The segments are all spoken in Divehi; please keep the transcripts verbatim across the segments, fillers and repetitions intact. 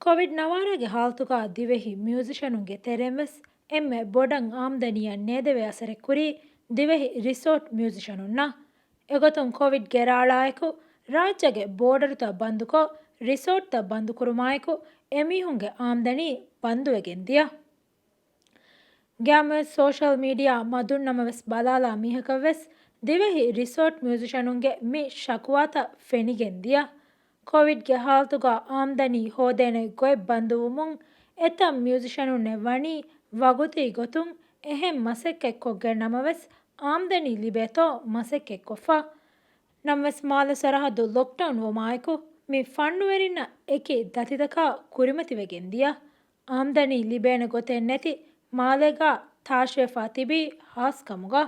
ކޮވިޑް ނަވާރަގެ ހާލަތުގަ ދިވެހި މިއުޒިޝަނުންގެ ތެރެއިން ވެސް އެންމެ ބޮޑަށް އާމްދަނީއަށް ނޭދެވޭ އަސަރެއް ކުރީ ދިވެހި ރިސޯޓް މިއުޒިޝަނުންނަށް. އެގޮތުން ކޮވިޑްގެ ރާޅާއެކު ރާއްޖޭގެ ބޯޑަރުތައް ބަންދުކޮށް، ރިސޯޓްތައް ބަންދުކުރުމާއެކު އެމީހުންގެ އާމްދަނީ ބަންދުވެގެން ދިޔަ. ގައިމުވެސް ސޯޝަލް މީޑިއާ މަދުން ނަމަވެސް ބަލާލާ މީހަކަށް ވެސް ދިވެހި ރިސޯޓް މިއުޒިޝަނުންގެ މި ޝަކުވާތައް ފެނިގެން ދިޔަ. ކޮވިޑްގެ ހާލަތުގަ އާމްދަނީ ހޯދޭނެ ގޮތް ބަންދުވުމުން އެތައް މިއުޒިޝަނުންނެއް ވަނީ ވަގުތީ ގޮތުން އެހެން މަސައްކަތް ކޮށްގެން ނަމަވެސް އާމްދަނީ ލިބޭތޯ މަސައްކަތް ކޮށްފަ. ނަމަވެސް މާލެ ސަރަހައްދު ލޮކްޑައުން ވުމާއެކު މި ފަންނުވެރިންނަށް އެކި ދަތިތަކާ ކުރިމަތިވެގެން ދިޔަ. އާމްދަނީ ލިބޭނެ ގޮތެއް ނެތި މާލޭގަ ތާށިވެފަ ތިބީ ހާސްކަމުގަ.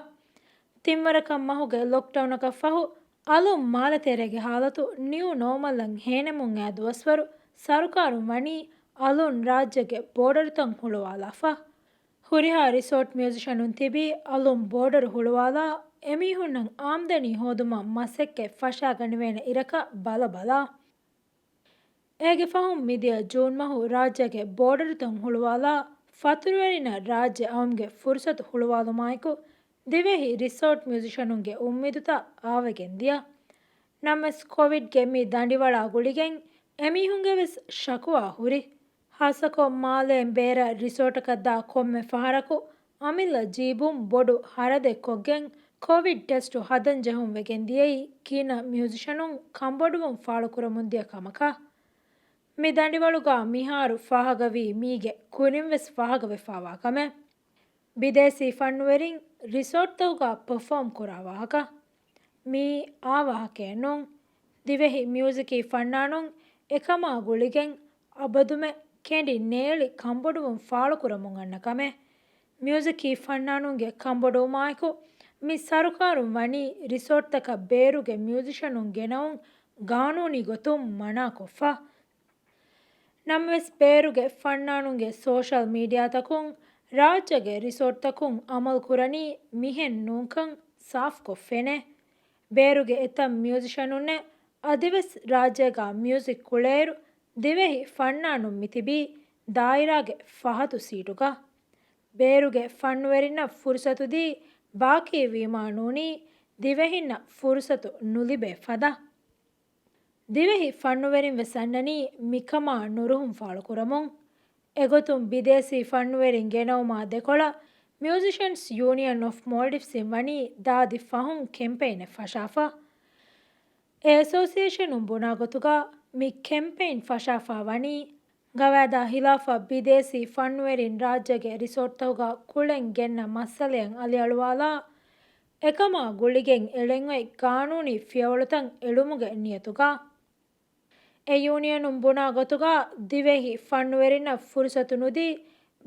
ތިންވަރަކަށް މަހުގެ ލޮކްޑައުނަކަށް ފަހު އަލުން މާލެ ތެރޭގެ ހާލަތު ނިއު ނޯމަލްއަށް ހޭނެމުން އައި ދުވަސްވަރު ސަރުކާރުން ވަނީ އަލުން ރާއްޖޭގެ ބޯޑަރުތައް ހުޅުވާލާފަ. ހުރިހާ ރިސޯޓް މިއުޒިޝަނުން ތިބީ އަލުން ބޯޑަރު ހުޅުވާލާ އެމީހުންނަށް އާމްދަނީ ހޯދުމަށް މަސައްކަތް ފަށާގަނެވޭނެ އިރަކަށް ބަލަބަލާ. އޭގެ ފަހުން މިދިޔަ ޖޫން މަހު ރާއްޖޭގެ ބޯޑަރުތައް ހުޅުވާލާ ފަތުރުވެރިންނަށް ރާއްޖެ އައުމުގެ ފުރުސަތު ހުޅުވާލުމާއެކު ދިވެހި ރިސޯޓް މިއުޒިޝަނުންގެ އުއްމީދުތައް އާވެގެން ދިޔަ. ނަމަވެސް ކޮވިޑްގެ މި ދަނޑިވަޅާ ގުޅިގެން އެމީހުންގެ ވެސް ޝަކުވާ ހުރި. ހާއްސަކޮށް މާލޭން ބޭރަށް ރިސޯޓަކަށް ދާ ކޮންމެ ފަހަރަކު އަމިއްލަ ޖީބުން ބޮޑު ހަރަދެއް ކޮށްގެން ކޮވިޑް ޓެސްޓު ހަދަން ޖެހުން ވެގެން ދިޔައީ ކީނަ މިއުޒިޝަނުން ކަންބޮޑުވުން ފާޅުކުރަމުން ދިޔަ ކަމަކަށް. މި ދަނޑިވަޅުގަ މިހާރު ފާހަގަވީ މީގެ ކުރިން ވެސް ފާހަގަވެފަވާ ކަމެއް. ބިދޭސީ ފަންނުވެރިން ރިސޯޓްތަކުގަ ޕަރފޯމް ކުރާ ވާހަކަ. މީ އާ ވާހަކައެއް ނޫން. ދިވެހި މިއުޒިކީ ފަންނާނުން އެކަމާ ގުޅިގެން އަބަދުމެ ކެނޑި ނޭޅި ކަންބޮޑުވުން ފާޅުކުރަމުން އަންނަ ކަމެއް. މިއުޒިކީ ފަންނާނުންގެ ކަންބޮޑުވުމާއެކު މި ސަރުކާރުން ވަނީ ރިސޯޓްތަކަށް ބޭރުގެ މިއުޒިޝަނުން ގެނައުން ގާނޫނީ ގޮތުން މަނާކޮށްފަ. ނަމަވެސް ބޭރުގެ ފަންނާނުންގެ ސޯޝަލް މީޑިއާތަކުން ރާއްޖޭގެ ރިސޯޓްތަކުން އަމަލު ކުރަނީ މިހެން ނޫންކަން ސާފުކޮށް ފެނޭ. ބޭރުގެ އެތައް މިއުޒިޝަނުންނެއް އަދިވެސް ރާއްޖޭގަ މިއުޒިކް ކުޅޭއިރު ދިވެހި ފަންނާނުން މިތިބީ ދާއިރާގެ ފަހަތު ސީޓުގަ. ބޭރުގެ ފަންނުވެރިންނަށް ފުރުސަތު ދީ ބާކީވީމާ ނޫނީ ދިވެހިންނަށް ފުރުސަތު ނުލިބޭ ފަދަ. ދިވެހި ފަންނުވެރިން ވެސް އަންނަނީ މިކަމާ ނުރުހުން ފާޅުކުރަމުން. އެގޮތުން ބިދޭސީ ފަންނުވެރިން ގެނައުމާ ދެކޮޅަށް މިއުޒިޝަންސް ޔޫނިއަން އޮފް މޯލްޑިވްސްއިން ވަނީ ދާދި ފަހުން ކެމްޕެއިނެއް ފަށާފަ. އެ އެސޯސިއޭޝަނުން ބުނާ ގޮތުގަ މި ކެމްޕެއިން ފަށާފަ ވަނީ ގަވާއިދާ ހިލާފަށް ބިދޭސީ ފަންނުވެރިން ރާއްޖޭގެ ރިސޯޓްތަކުގަ ކުޅެން ގެންނަ މައްސަލައަށް އަލިއަޅުވާލާ، އެކަމާ ގުޅިގެން އެޅެން އޮތް ގާނޫނީ ފިޔަވަޅުތައް އެޅުމުގެ ނިޔަތުގަ. އެ ޔޫނިއަނުން ބުނާ ގޮތުގަ ދިވެހި ފަންނުވެރިންނަށް ފުރުސަތު ނުދީ،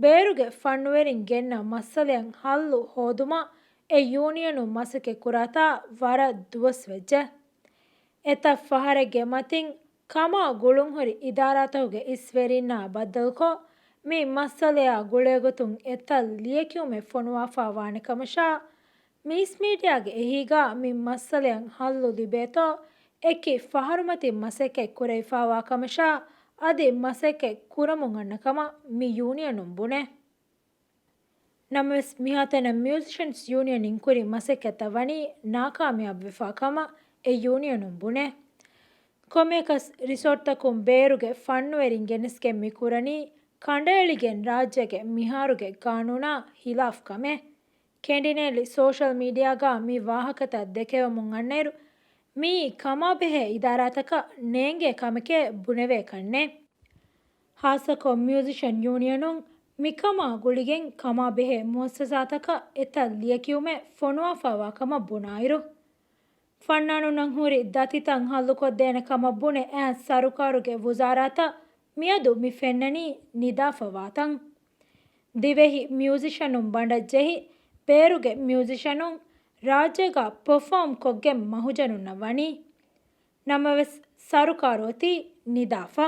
ބޭރުގެ ފަންނުވެރިން ގެންނަ މައްސަލައަށް ހައްލު ހޯދުމަށް އެ ޔޫނިއަނުން މަސައްކަތް ކުރާތާ ވަރަށް ދުވަސް ވެއްޖެ. އެތައް ފަހަރެއްގެ މަތިން ކަމާ ގުޅުންހުރި އިދާރާތަކުގެ އިސްވެރިންނާ ބައްދަލުކޮށް، މި މައްސަލަޔާ ގުޅޭގޮތުން އެތައް ލިޔެކިޔުމެއް ފޮނުވާފާ ވާނެ ކަމަށާ، މީސް މީޑިއާގެ އެހީގަ މި މައްސަލައަށް ހައްލު ލިބޭތޯ، އެކި ފަހަރުމަތިން މަސައްކަތް ކުރެވިފާވާ ކަމަށާ، އަދި މަސައްކަތް ކުރަމުން އަންނަ ކަމަށް މި ޔޫނިއަނުން ބުނޭ. ނަމަވެސް، މިހާތަނަށް މިއުޒިޝަންސް ޔޫނިއަން އިންކުރި މަސައްކަތްތައް ވަނީ ނާކާމިޔާބުވެފާ ކަމަށް އެ ޔޫނިއަނުން ބުނޭ. ކޮންމެއަކަސް، ރިސޯޓްތަކުން ބޭރުގެ ފަންނުވެރިން ގެނެސްގެން މި ކުރަނީ ކަނޑައެޅިގެން ރާއްޖޭގެ މިހާރުގެ ގާނޫނާ ހިލާފް ކަމެއް. ކެނޑިނޭޅި ސޯޝަލް މީޑިއާގަ މި ވާހަކަތައް ދެކެވެމުން އަންނައިރު، މިއީ ކަމާބެހޭ އިދާރާތަކަށް ނޭނގޭ ކަމެކޭ ބުނެވޭ ކަންނޭ. ހާއްސަކޮށް މިއުޒިޝަން ޔޫނިއަނުން މިކަމާ ގުޅިގެން ކަމާބެހޭ މުއައްސަސާތަކަށް އެތައް ލިޔެކިޔުމެއް ފޮނުވާފާވާ ކަމަށް ބުނާއިރު، ފަންނާނުންނަށް ހުރި ދަތިތައް ހައްލުކޮށްދޭނެ ކަމަށް ބުނެ އައިސް ސަރުކާރުގެ ވުޒާރާތައް މިއަދު މި ފެންނަނީ ނިދާފަ ވާތަން. ދިވެހި މިއުޒިޝަނުން ބަނޑަށް ޖެހި، ބޭރުގެ މިއުޒިޝަނުން ރާއްޖޭގަ ޕަރފޯމް ކޮށްގެން މަހުޖަނުންނަށް ވަނީ. ނަމަވެސް، ސަރުކާރު އޮތީ ނިދާފަ.